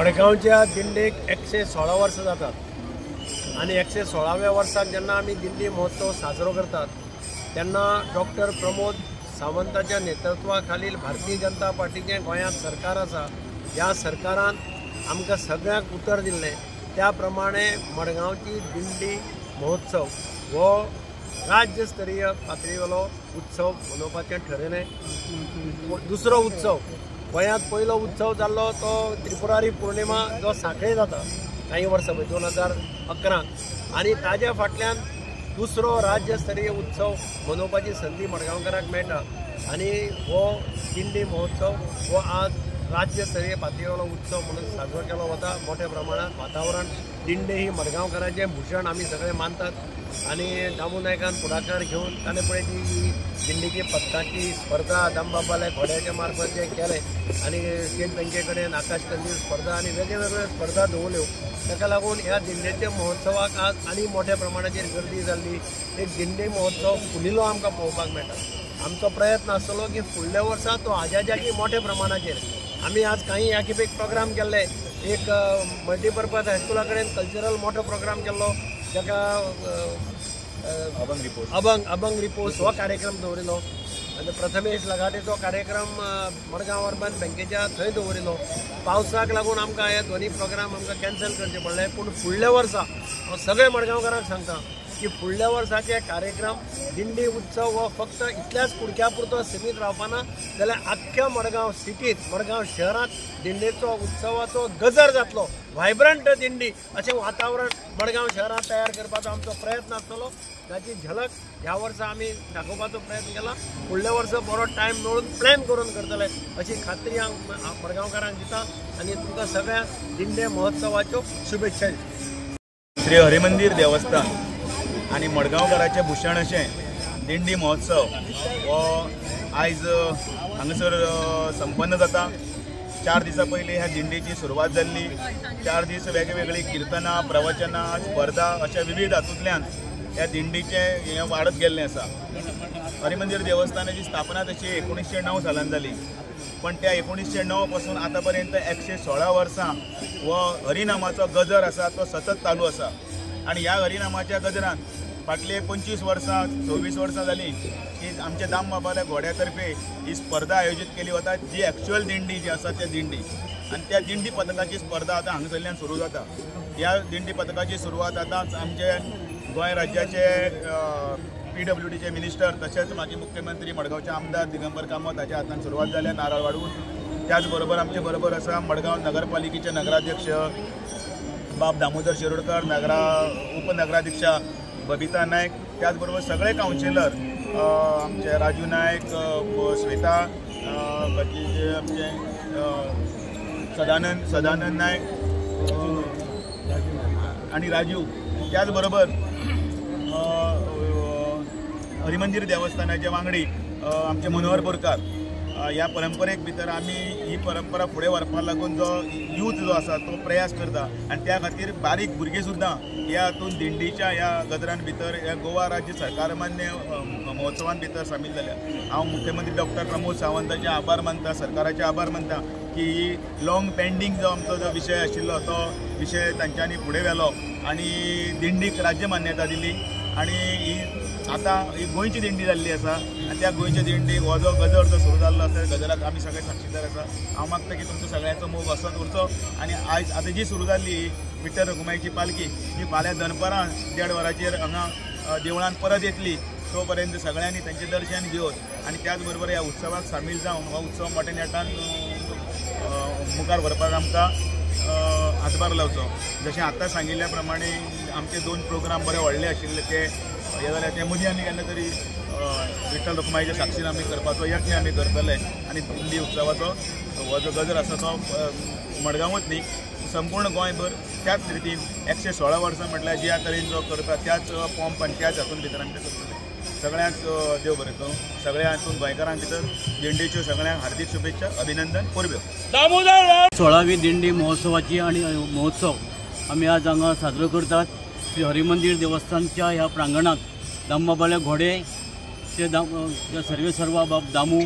मडगांवच्या दिंडीक 116 वर्सां जातात आनी 116व्या वर्साक जेन्ना आमी दिंडी महोत्सव साजरो करतात तेन्ना डॉक्टर प्रमोद सावंताच्या नेतृत्वा खालील भारतीय जनता पार्टीचें गोंयांत सरकार आसा. ह्या सरकारान आमकां सगळ्यांक उतर दिल्लें त्या प्रमाणे मडगांवची दिंडी महोत्सव हो राज्य स्तरीय पातळीवेलो उत्सव मनोवपाचें ठरयलें. दुसरो उत्सव गोंयांत पयलो उत्सव जाल्लो तो त्रिपुरारी पौर्णिमा जो सांखळे जाता काही वर्सां पळय 2011 आनी ताज्या फाटल्यान दुसरो राज्य स्तरीय उत्सव मनोवपाची संदी मडगांवकारांक मेळटा आनी हो दिंडी महोत्सव हो आज राज्य स्तरीय पातळीवेलो उत्सव म्हणून साजरो केलो वता. मोठ्या प्रमाणात वातावरण दिंडी ही मडगांवकारांचें भूषण आमी सगळे मानतात आनी दामू नायकान फुडाकार घेवन ताणें पळय ती दिंडीची पथकाची स्पर्धा दामबाबाल्या घोड्याच्या मार्फत जें केलें आनी स्टेट बँके कडेन आकाश कंदील स्पर्धा आनी वेगळे वेगळे स्पर्धा दवरल्यो ताका लागून ह्या दिंडेच्या महोत्सवाक आज आनी मोठ्या प्रमाणाचेर गर्दी जाल्ली. एक दिंडी महोत्सव फुलिल्लो आमकां पळोवपाक मेळटा. आमचो प्रयत्न आसतलो की फुडल्या वर्सा तो आजाजाकी मोठ्या प्रमाणाचेर आमी आज काही ह्या खेपेक प्रोग्राम केल्ले. एक मल्टीपर्पज हायस्कुला कडेन कल्चरल मोठो प्रोग्राम केल्लो जाका अभंग रिपोज हो कार्यक्रम दवरिल्लो आनी प्रथमेश लगाटेचो कार्यक्रम मडगांव अर्बन बँकेच्या थंय दवरिल्लो. पावसाक लागून आमकां हे दोनी प्रोग्राम आमकां कॅन्सल करचे पडले. पूण फुडल्या वर्सा हांव सगळे मडगांवकारांक सांगता की फुडल्या वर्साचे कार्यक्रम दिंडी उत्सव हो फक्त इतल्याच कुडक्या पुरतो सीमीत रावपाना जाल्यार आख्ख्या मडगांव सिटींत मडगांव शहरांत दिंडेचो उत्सवाचो गजर जातलो. व्हायब्रंट दिंडी अशें वातावरण मडगांव शहरांत तयार करपाचो आमचो प्रयत्न आसतलो. ताची झलक ह्या वर्सा आमी दाखोवपाचो प्रयत्न केला. फुडल्या वर्सा बरो टायम मेळून प्लॅन करून करतले अशी खात्री हांव मडगांवकारांक दिता आनी तुमकां सगळ्या दिंडे महोत्सवाच्यो शुभेच्छा दिता. श्री हरिमंदिर देवस्थान आनी मडगांवकाराचें भूषण अशें दिंडी महोत्सव हो आयज हांगासर संपन्न जाता. 4 दिसां पयलीं ह्या दिंडीची सुरवात जाल्ली. 4 दीस वेगवेगळीं किर्तनां, प्रवचनां, स्पर्धा अशा विविध हातूंतल्यान ह्या दिंडीचें हें वाडत गेल्लें आसा. हरिमंदिर देवस्थानाची स्थापना तशी 1909 सालान जाली, पण त्या 1909 पासून आतां पर्यंत 116 वर्सां हो हरिनामाचो गजर आसा तो सतत चालू आसा. आनी ह्या हरिनामाच्या गजरान फाटले 25 वर्सां 26 वर्सां जालीं की आमच्या दामबाबाल्या घोड्या तर्फे ही स्पर्धा आयोजीत केली वता, जी एक्चुअल दिंडी जी आसा त्या दिंडी आनी त्या दिंडी पथकाची स्पर्धा आतां हांगासरल्यान सुरू जाता. ह्या दिंडी पथकाची सुरवात आतां आमचे गोंय राज्याचे PWDचे मिनिस्टर तशेंच माजी मुख्यमंत्री मडगांवचे आमदार दिगंबर कामत हाच्या हातान सुरवात जाल्या नारळ वाडून. त्याच बरोबर आमचे बरोबर आसा मडगांव नगरपालिकेचे नगराध्यक्ष बाब दामोदर शिरोडकर, उपनगराध्यक्षा बबिता नायक, त्याचबरोबर सगळे कावन्सिलर आमचे राजू नायक, श्वेता, बाकीचे आमचे सदानंद नायक आनी राजू, त्याचबरोबर हरिमंदिर देवस्थानाचे वांगडी आमचे मनोहर बोरकार. ह्या परंपरेक भितर आमी ही परंपरा फुडें व्हरपाक लागून जो यूथ जो आसा तो प्रयास करता आनी त्या खातीर बारीक भुरगीं सुद्दां ह्या हातून दिंडीच्या ह्या गजरान भितर ह्या गोवा राज्य सरकार मान्य महोत्सवान भितर सामील जाल्या. हांव मुख्यमंत्री डॉक्टर प्रमोद सावंताचे आभार मानता, सरकाराचे आभार मानता की ही लॉंग पेंडींग जो आमचो जो विशय आशिल्लो तो विशय तांच्यांनी फुडें व्हेलो आनी दिंडीक राज्य मान्यता दिली आनी ही आतां ही गोंयची दिंडी जाल्ली आसा आनी त्या गोंयच्या दिंडीक हो जो गजर जो सुरू जाल्लो आसा गजराक आमी सगळे साक्षीदार आसा. हांव मागता की तुमचो सगळ्यांचो मोग असोच उरचो आनी आयज आतां जी सुरू जाल्ली विठ्ठल रखुमाईची पालखी ही फाल्यां दनपरां 1:30 वरांचेर हांगा देवळान परत येतली. तो पर्यंत सगळ्यांनी तांचें दर्शन घेवन आनी त्याच बरोबर ह्या उत्सवाक सामील जावन हो उत्सव मोठ्या नेटान मुखार व्हरपाक आमकां हातभार लावचो. जशें आतां सांगिल्ल्या प्रमाणे आमचे 2 प्रोग्राम बरे व्हडले आशिल्ले ते हे जाल्यार ते मदीं आमी केन्ना तरी विठ्ठल रखुमाईच्या साक्षीन आमी करपाचो यत्न आमी करतले आनी दिंडी उत्सवाचो हो जो गजर आसा तो मडगांवूच न्ही संपूर्ण गोंयभर त्याच रितीन 116 वर्सां म्हटल्यार ज्या तरेन जो करता त्याच पंप आनी त्याच हातून भितर आमी ते करतले. सगळ्यांक देव बरें करूं. सगळ्या हातून गोंयकारांक भितर दिंडीच्यो सगळ्यांक हार्दीक शुभेच्छा, अभिनंदन, परब्यो. 16वी दिंडी महोत्सवाची आनी महोत्सव आमी आज हांगा साजरो करतात. श्री हरिमंदिर देवस्थानच्या ह्या प्रांगणांत दामबाबाले घोडे ते सर्वे सर्वा बाब दामू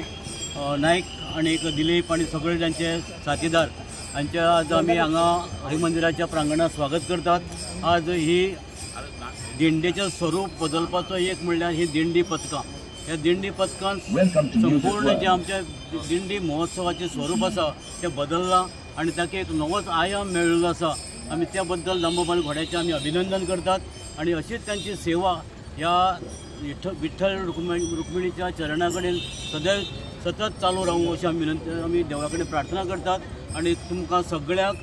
नायक आनी दिलीप आनी सगळे तांचे साथीदार हांचे आज आमी हांगा हरिमंदिराच्या प्रांगणात स्वागत करतात. आज ही दिंडीचें स्वरूप बदलपाचो एक म्हणल्यार ही दिंडी पथकां. ह्या दिंडी पथकान संपूर्ण जे आमच्या दिंडी महोत्सवाचें स्वरूप आसा तें बदल्लां आनी ताका एक नवोच आयाम मेळिल्लो आसा. आमी त्या बद्दल दामबाबाल्या घोड्याचें आमी अभिनंदन करतात आनी अशीच तांची सेवा ह्या विठ्ठल रुक्मिणीच्या चरणा कडेन सदैव सतत चालू रावूं अशी आमी विनंती, आमी देवा कडेन प्रार्थना करतात आनी तुमकां सगळ्यांक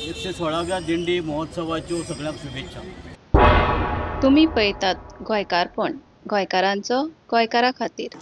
116व्या दिंडी महोत्सवाच्यो सगळ्यांक शुभेच्छा. तुमी पळयतात गोंयकारपण, गोंयकारांचो गोंयकारा खातीर.